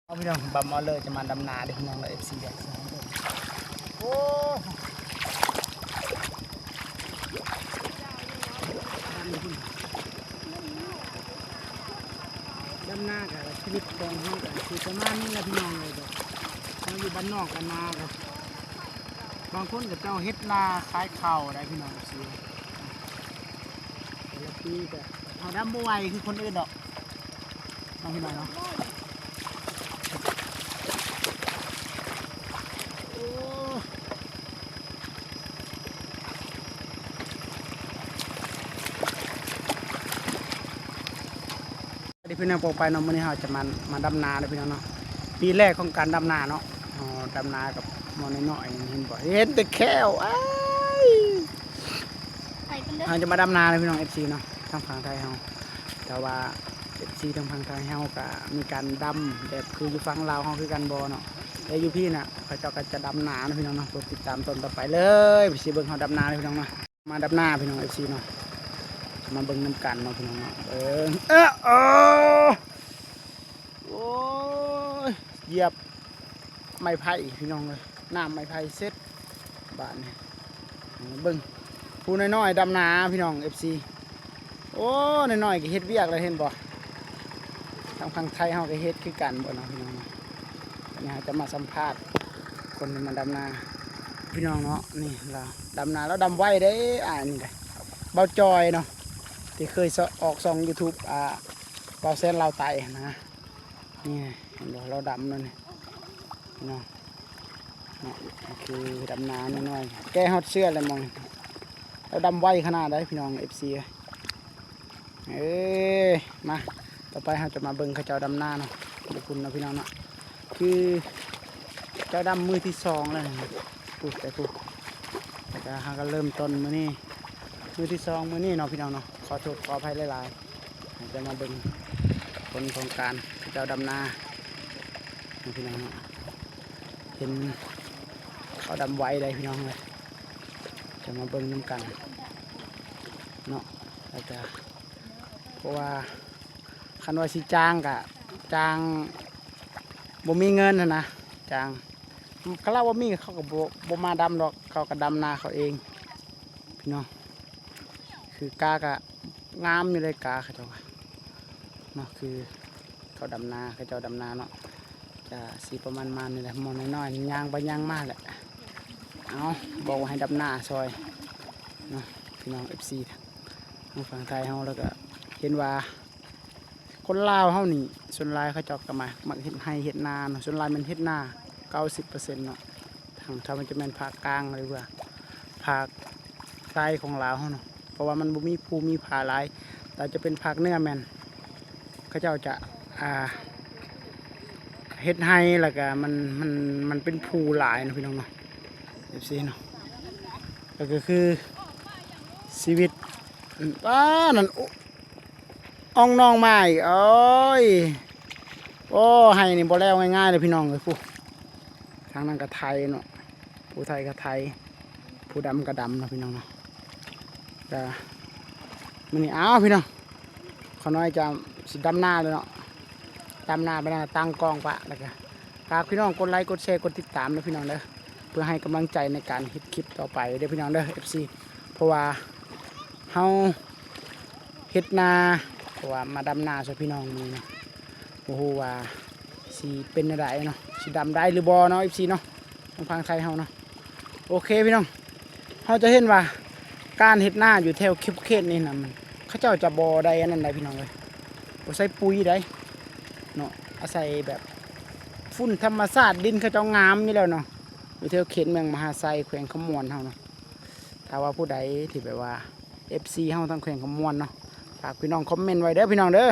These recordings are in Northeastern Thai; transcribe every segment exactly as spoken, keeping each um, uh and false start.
เอาพี่น้อง บำเอาเลย จะมาดำนาเด้อพี่น้อง แล้ว เอฟซี เด้อ โอ้ ดำนากับชีวิตของเฮากับสิประมาณนี้แหละพี่น้องเลย แบบเราอยู่บ้านนอกกันมาครับ บางคนก็เจ้าเฮ็ดนาขายข้าวได้พี่น้อง เอฟซี แต่ละปีก็เฮาดำบ่ไหวคือคนอื่นดอก เนาะพี่น้องเนาะ โอ้ สวัสดีพี่น้องปองไปเนาะ มื้อนี้เราจะมา มาดำนาเด้อพี่น้องเนาะ ปีแรกของการดำนาเนาะ เฮาดำนากับหม้อน้อยๆ เห็นบ่ เห็นแต่แข้ว อ้าย ไปกันเด้อ เราจะมาดำนาเลยพี่น้อง เอฟซี เนาะ ทางฝั่งไทยเฮา แต่ว่า เอฟซี ทางฝั่งไทยเฮาก็มีการดำแบบคืออยู่ฝั่งลาวเฮาคือกันบ่เนาะ แต่อยู่พี้น่ะ เขาเจ้าก็จะดำนาเนาะพี่น้องเนาะ กดติดตามตอนต่อไปเลย ไปสิเบิ่งเฮาดำนาเลยพี่น้องเนาะ มาดำนาพี่น้อง เอฟซี เนาะ มาเบิ่งนำกันเนาะพี่น้องเนาะ เบิ่ง เอ้อ โอ้ โอ้ย เหยียบไม้ไผ่พี่น้องเอ้ย น้ำไม้ไผ่เสร็จ บาดนี้ เบิ่ง ผู้น้อยๆ ดำนาพี่น้อง เอฟซี โอ้ น้อยๆ ก็เฮ็ดเวียกแล้ว เห็นบ่ ทางฝั่งไทยเฮาก็เฮ็ดคือกันบ่เนาะพี่น้องเนาะ อันนี้เราจะมาสัมภาษณ์คนที่มาดำนา พี่น้องเนาะ นี่เราดำนา แล้วดำไวเด้ อ่า นี่ก็เบาจอยเนาะ ที่เคยออกช่อง YouTube อ่า เบาแสนลาวใต้นะ นี่ เห็นบ่ เราดำนั่นนี่เนาะ เนาะ โอเค ดำนาน้อยๆ แก้ฮอดเสื้อเลยมอง เราดำไวขนาดใดพี่น้อง เอฟซี เอ้ย มา ต่อไปเราจะมาเบิ่งเขาเจ้าดำนาเนาะ ดูคุณเนาะพี่น้องเนาะ คือเจ้าดำมือที่สองแล้วนะ ปุ๊บ ไปปุ๊บ แล้วก็เราก็เริ่มต้นมื้อนี้ มื้อที่สองมื้อนี้เนาะพี่น้องเนาะ ขอโทษขออภัยหลายๆ เราจะมาเบิ่งผลของการเขาเจ้าดำนาเนาะพี่น้องเนาะ เห็นเขาดำไวเลยพี่น้องเลย จะมาเบิ่งนำกันเนาะ แล้วก็ เพราะว่าคันว่าสิจ้างก็จ้างบ่มีเงินหั้นนะ จ้าง คันลาวบ่มีเขาก็บ่ บ่มาดำดอก เขาก็ดำนาเขาเอง พี่น้อง คือกาก็งามอยู่เลยกาเขาเจ้าว่าเนาะ คือเขาดำนา เขาเจ้าดำนาเนาะ จะสิประมาณมานี่แหละ หม้อน้อยๆ ย่างไปย่างมาแหละ เอา บอกว่าให้ดำนาซอยเนาะ พี่น้อง เอฟซี ทางฝั่งไทยเฮา แล้วก็เห็นว่า คนลาวเฮานี่ ส่วนหลายเขาเจ้าก็มา มักเฮ็ดไร่เฮ็ดนาเนาะ ส่วนหลายมันเฮ็ดนา เก้าสิบเปอร์เซ็นต์ เนาะ ทาง ถ้ามันจะแม่นภาคกลางหรือว่าภาคใต้ของลาวเฮาเนาะ เพราะว่ามันบ่มีภูมีผาหลาย แต่จะเป็นภาคเหนือแม่น เขาเจ้าจะ อ่า เฮ็ดไร่ แล้วก็มัน มัน มันเป็นภูหลายเนาะพี่น้องเนาะ เอฟซี เนาะ แล้วก็คือชีวิต อืม ป้า นั่น โอ้ อ่องน้องไม้ โอ้ย โอ้ ไร่นี่บ่แล้วง่ายๆเลยพี่น้องเอ้ย ผู้ ทางนั้นก็ไถเนาะ ผู้ไถก็ไถ ผู้ดำก็ดำเนาะพี่น้องเนาะ ก็มื้อนี้ อ้าว พี่น้อง ข้าน้อยจะสิดำนาเลยเนาะ ดำนาไปนะ ตั้งกล้องปะ แล้วก็ฝากพี่น้องกดไลค์ กดแชร์ กดติดตามนะพี่น้องเด้อ เพื่อให้กำลังใจในการเฮ็ดคลิปต่อไปเด้อพี่น้องเด้อ เอฟซี เพราะว่าเฮาเฮ็ดนา เพราะว่ามาดำนาซอยพี่น้องมื้อนี้นะ บ่ฮู้ว่าสิเป็นจั่งใดเนาะ สิดำได้หรือบ่เนาะ เอฟซี เนาะ ทางฝั่งไทยเฮาเนาะ โอเคพี่น้อง เฮาจะเห็นว่าการเฮ็ดนาอยู่แถวเขตๆ นี่นะ มัน เขาเจ้าจะบ่ได้อันนั้นใดพี่น้องเอ้ย บ่ใส่ปุ๋ยใดเนาะ อาศัยแบบฝุ่นธรรมชาติ ดินเขาเจ้างามอยู่แล้วเนาะ อยู่แถวเขตเมืองมหาไซ แขวงคำม่วนเฮาเนาะ ถ้าว่าผู้ใดที่แบบว่า เอฟซี เฮาทางแขวงคำม่วนเนาะ ฝากพี่น้องคอมเมนต์ไว้เด้อพี่น้องเด้อ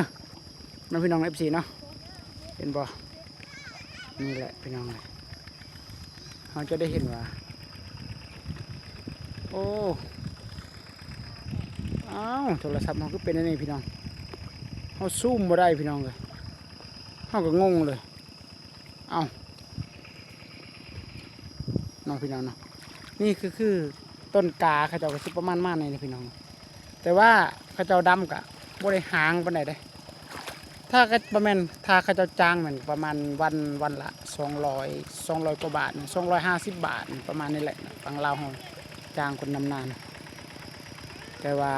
เนาะพี่น้อง เอฟซี เนาะ เห็นบ่ นี่แหละพี่น้อง เฮาจะได้เห็นว่า โอ้ อ้าว โทรศัพท์เฮาคือเป็นอันนี้พี่น้อง เฮาซูมบ่ได้พี่น้องเอ้ย เฮาก็งงเลย เอ้า เนาะพี่น้องเนาะ นี่คือ คือต้นกาเขาเจ้าก็สิประมาณมานี่แหละพี่น้อง แต่ว่าเขาเจ้าดำก็บ่ได้หางปานใดเด้ ถ้าก็ประมาณ ถ้าเขาเจ้าจ้างแม่นประมาณวัน วันละสองร้อย สองร้อยกว่าบาท สองร้อยห้าสิบบาท ประมาณนี้แหละ ฝั่งลาวเฮาจ้างคนดำนา แต่ว่า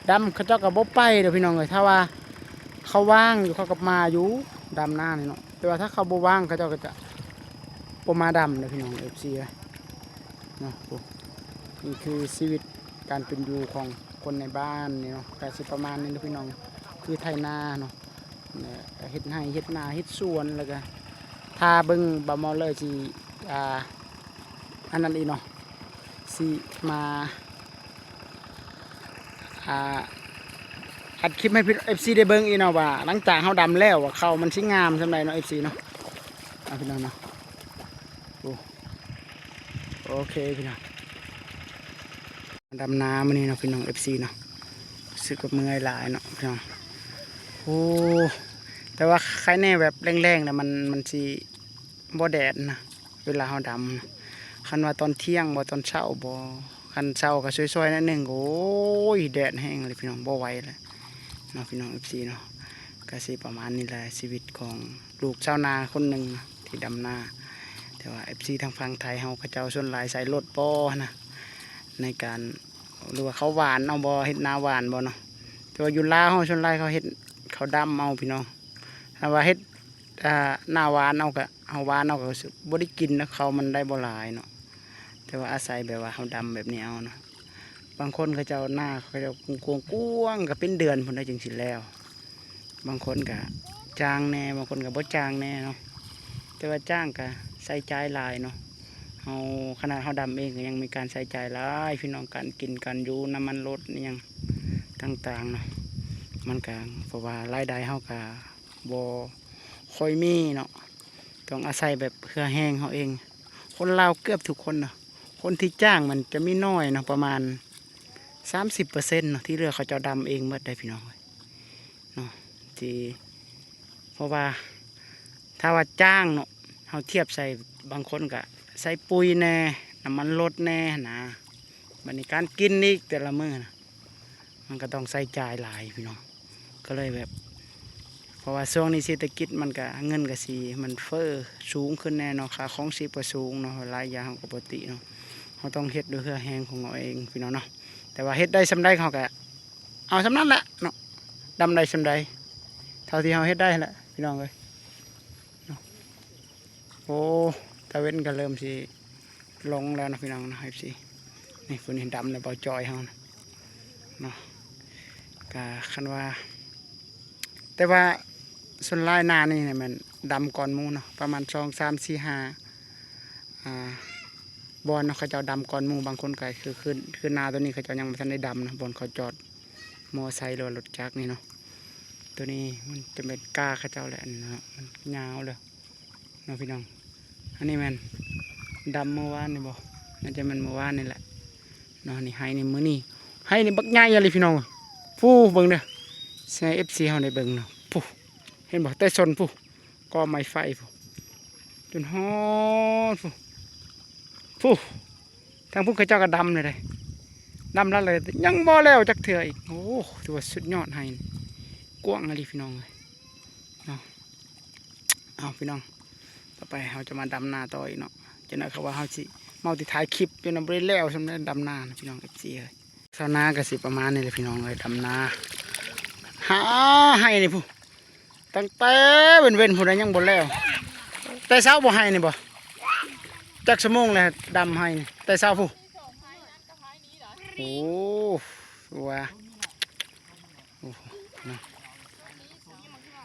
ดำเขาเจ้าก็บ่ไปเด้อพี่น้องเอ้ย ถ้าว่าเขาว่างอยู่เขาก็มาอยู่ ดำนานี่เนาะ แต่ว่าถ้าเขาบ่ว่างเขาเจ้าก็จะบ่มาดำเด้อพี่น้อง เอฟซี เอ้ย เนาะ โอ้ นี่คือชีวิตการเป็นอยู่ของคนในบ้านนี่เนาะ ก็สิประมาณนี้เด้อพี่น้อง คือไถนาเนาะ เนี่ย เฮ็ดไร่ เฮ็ดนา เฮ็ดสวน แล้วก็ถ้าเบิ่งบ่าวเมาเลยสิ อ่า อันนั้นอีกเนาะ สิมา อ่า อัดคลิปให้พี่ เอฟซี ได้เบิ่งอีกเนาะ ว่าหลังจากเฮาดำแล้วว่าข้าวมันสิงามส่ำใดเนาะ เอฟซี เนาะ เอาพี่น้องเนาะ โอ้ โอเคพี่น้อง ดำนามื้อนี้เนาะพี่น้อง เอฟซี เนาะ รู้สึกว่าเมื่อยหลายเนาะพี่น้อง โอ้ แต่ว่าใครแน่แบบแรงๆนะ มัน มันสิบ่แดดนะ เวลาเฮาดำนะ คันว่าตอนเที่ยงบ่ ตอนเช้าบ่ คันเช้าก็ช่วยๆหน่อยหนึ่ง โอ้ย แดดแฮงเลยพี่น้อง บ่ไหวแล้วเนาะพี่น้อง เอฟซี เนาะ ก็สิประมาณนี้แหละ ชีวิตของลูกชาวนาคนหนึ่งนะที่ดำนา แต่ว่า เอฟซี ทางฝั่งไทยเฮา เขาเจ้าส่วนหลายใส่รถบ่นะ ในการ หรือว่าเขาหว่านเอาบ่ เฮ็ดนาหว่านบ่เนาะ แต่ว่าอยู่ลาวเฮาส่วนหลายเขาเฮ็ด เขาดำเอาพี่น้อง ถ้าว่าเฮ็ด อ่า นาหว่านเอาก็ เฮาหว่านเอาก็บ่ได้กินนะ ข้าวมันได้บ่หลายเนาะ แต่ว่าอาศัยแบบว่าเฮาดำแบบนี้เอาเนาะ บางคนเขาเจ้านาเขาเจ้ากว้างๆ ก็เป็นเดือนพุ้นได้จึงสิแล้ว บางคนก็จ้างแน่ บางคนก็บ่จ้างแน่เนาะ แต่ว่าจ้างก็ใช้จ่ายหลายเนาะ เฮา ขนาดเฮาดำเองก็ยังมีการใช้จ่ายหลายพี่น้อง การกิน การอยู่ น้ำมันรถ อิหยังต่างๆเนาะ มันก็ เพราะว่ารายได้เฮาก็บ่ค่อยมีเนาะ ต้องอาศัยแบบเหื่อแฮงเฮาเอง คนลาวเกือบทุกคนเนาะ คนที่จ้างมันจะมีน้อยเนาะ ประมาณสามสิบเปอร์เซ็นต์เนาะ ที่เหลือเขาเจ้าดำเองหมดได้พี่น้องเอ้ย เนาะ ที่ เพราะว่าถ้าว่าจ้างเนาะ เฮาเทียบใส่ บางคนก็ใส่ปุ๋ยแน่ น้ำมันรถแน่นะ บัดนี้การกินอีกแต่ละมื้อนะ มันก็ต้องใช้จ่ายหลายพี่น้อง ก็เลยแบบ เพราะว่าช่วงนี้เศรษฐกิจมันก็ เงินก็สิ มันเฟ้อสูงขึ้นแน่เนาะ ค่าครองชีพก็สูงเนาะ หลายอย่างก็ปกติเนาะ เฮาต้องเฮ็ดด้วยเหื่อแฮงของเฮาเองพี่น้องเนาะ แต่ว่าเฮ็ดได้ส่ำใดเฮาก็เอาส่ำนั้นแหละเนาะ ดำได้ส่ำใด เท่าที่เฮาเฮ็ดได้แหละพี่น้องเอ้ยเนาะ โอ้ ตะเว็นก็เริ่มสิลงแล้วนะพี่น้องนะ เอฟซี นี่ ผู้นี้ดำแล้ว บ่าวจอยเฮานะเนาะ ก็คันว่า แต่ว่าส่วนหลายนานี่เนี่ยมันดำก่อนหมู่เนาะ ประมาณสอง สาม สี่ ห้า อ่า บ่อนเนาะ เขาเจ้าดำก่อนหมู่ บางคนก็คือ คือ คือนาตัวนี้เขาเจ้ายังบ่ทันได้ดำนะ บ่อนเขาจอดมอไซค์หรือว่ารถจักรนี่เนาะ ตัวนี้มันจะเป็นกาเขาเจ้าแหละ อันนี้เนาะ มันยาวเลยเนาะพี่น้อง อันนี้แม่นดำเมื่อวานนี่บ่ น่าจะแม่นเมื่อวานนี่แหละเนาะ นี่ไฮนี่มื้อนี้ ไฮนี่บักใหญ่เลยพี่น้อง ฟูเบิ่งเด้อ สิให้ เอฟซี เฮาได้เบิ่งเนาะ ฟู เห็นบ่ แต่ซนฟู กอไม้ไฟฟู จนฮอดฟู ฟู ทางพุ้นเขาเจ้าก็ดำเลยเด้ ดำแล้วเลย ยังบ่แล้วจักเทื่ออีก โอ้ ถือว่าสุดยอดไฮนี่ กว้างอีหลีพี่น้องเอ้ยเนาะ เอาพี่น้อง ต่อไปเฮาจะมาดำนาต่ออีกเนาะ จักหน่อยเขาว่าเฮาสิเมาติถ่ายคลิปอยู่นะ บ่ได้แล้วส่ำใดดำนานะพี่น้อง เอฟซี เอ้ย ชาวนาก็สิประมาณนี้แหละพี่น้องเอ้ย ดำนา หาไฮนี่พู้น ตั้งแต่เว็นๆพู้นนะยังบ่แล้ว แต่เช้าบ่ไฮนี่บ่ จักชั่วโมงแล้วดำไฮนี่ แต่เช้าพู้น โอ้ ว่า โอ้โห นะ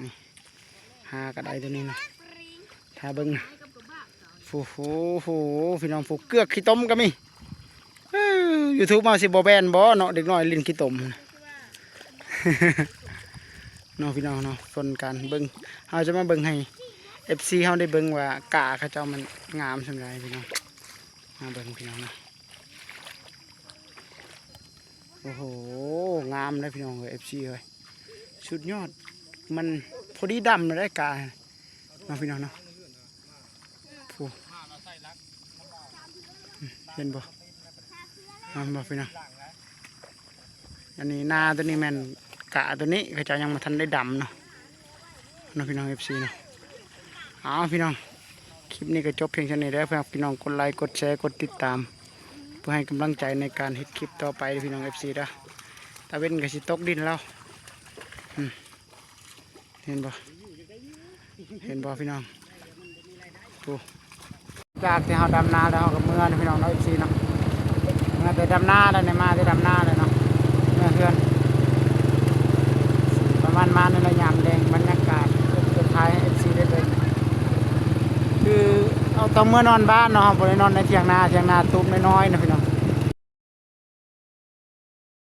นี่ หาก็ได้ตัวนี้นะ ถ้าเบิ่งนะ โอ้โห พี่น้อง ผู้เกือกขี้ตมก็มี เอ้อ YouTube มาสิบ่แบนบ่เนาะ เด็กน้อยเล่นขี้ตม เนาะพี่น้องเนาะ ส่วนการเบิ่ง เฮาจะมาเบิ่งให้ เอฟซี เฮาได้เบิ่งว่ากาเขาเจ้ามันงามส่ำใดพี่น้อง มาเบิ่งพี่น้องเนาะ โอ้โห งามเลยพี่น้องเอ้ย เอฟซี เอ้ย สุดยอด มันพอดีดำเลยได้กาเนาะพี่น้องเนาะ ผู้ เห็นบ่ เห็นบ่พี่น้อง อันนี้นาตัวนี้แม่นกาตัวนี้เขาเจ้ายังบ่ทันได้ดำเนาะ เนาะพี่น้อง เอฟซี เนาะ เอาพี่น้อง คลิปนี้ก็จบเพียงเท่านี้เด้อ ฝากพี่น้องกดไลค์ กดแชร์ กดติดตาม เพื่อให้กำลังใจในการเฮ็ดคลิปต่อไปเด้อพี่น้อง เอฟซี เด้อ ตะเว็นก็สิตกดินแล้ว อืม เห็นบ่ เห็นบ่พี่น้อง ดู จากที่เฮาดำนาแล้วเฮาก็เมือนะพี่น้องเนาะ เอฟซี เนาะ เมือแต่ดำนาแล้วเนี่ย มาแต่ดำนาแล้วเนาะ เมือเฮือน ประมาณมาในระยามแดง บรรยากาศสุดท้าย เอฟซี ได้เบิ่ง คือเอาต้องเมือนอนบ้านเนาะ บ่ได้นอนในเถียงนา เถียงนาตูบน้อยๆนะพี่น้อง